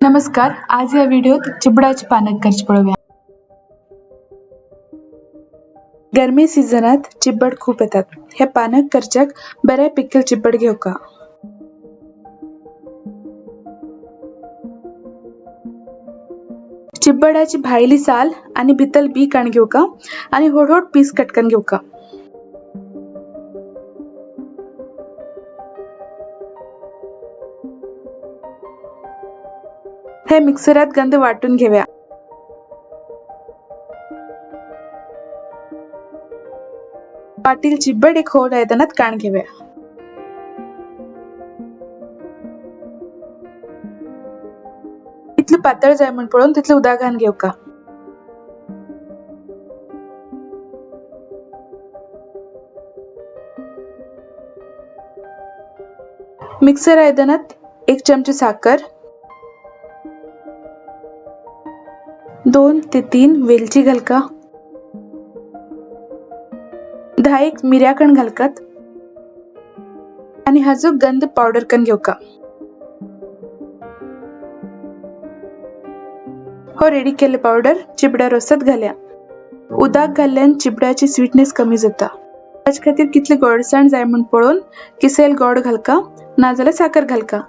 नमस्कार, आज या व्हिडिओत चिबडाची पानक करची पळोवया. गरमी सीझनात चिब्बड खूप येतात. हे पानक करच्याक बरे पिकल चिब्बड घेवका. चिब्बडाची भायली साल आणि भितर बी काण घेवका आणि होड होड पीस कटकन घेवका. हे मिक्सरात गंध वाटून घेऊया. पाटील चिब्बड एक होड आयदनात काण घेऊया. इतलं पातळ जाय म्हण पळोवन तितलं उदक घालून घेवका. मिक्सर आयदनात 1 चमचे साखर, 2 ते 3 वेलची घालका, 10 मिऱ्या कण घालकात आणि हाजो गंध पावडर कण घेवका. हो रेडी केले पावडर चिबडा रोसात घाल्या. उदक घाल्ल्यान चिबडाची स्वीटनेस कमी जाता. ताचे खातीर कितले गोडसाण जाय म्हण पळोवन किसेल गोड घालका, नाजाल्यार साखर घालका.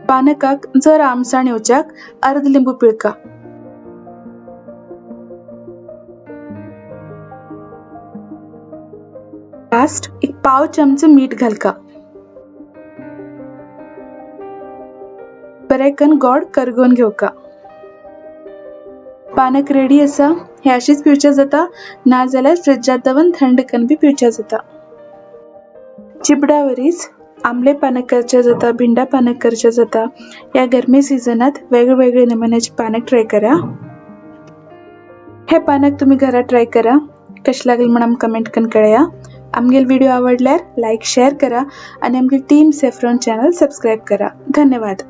पानकाक जर आमसाण येवच्याक अर्द लिंबू पिळका. लास्ट एक पाव चमचो मीठ घालका. बरें गोड करगोवन घेवका. पानक रेडी आसा. हे अशीच पिवच्या जाता, नाजाल्यार फ्रिजांत दवरून थंड करून बी पिवच्या जाता. चिबडा वरीच आमले पानक करचे जाता, भिंडा पानक करचे जाता. या गरमी सीझनात वेगवेगळे नमुन्याचे पानक ट्राय करा. हे पानक तुम्ही घरात ट्राय करा. कशें लागले म्हण आमकां कमेंट करून कळया. आमगेल व्हिडिओ आवडल्यार लायक शेअर करा आणि आमगे टीम सेफ्रॉन चॅनल सबस्क्राईब करा. धन्यवाद.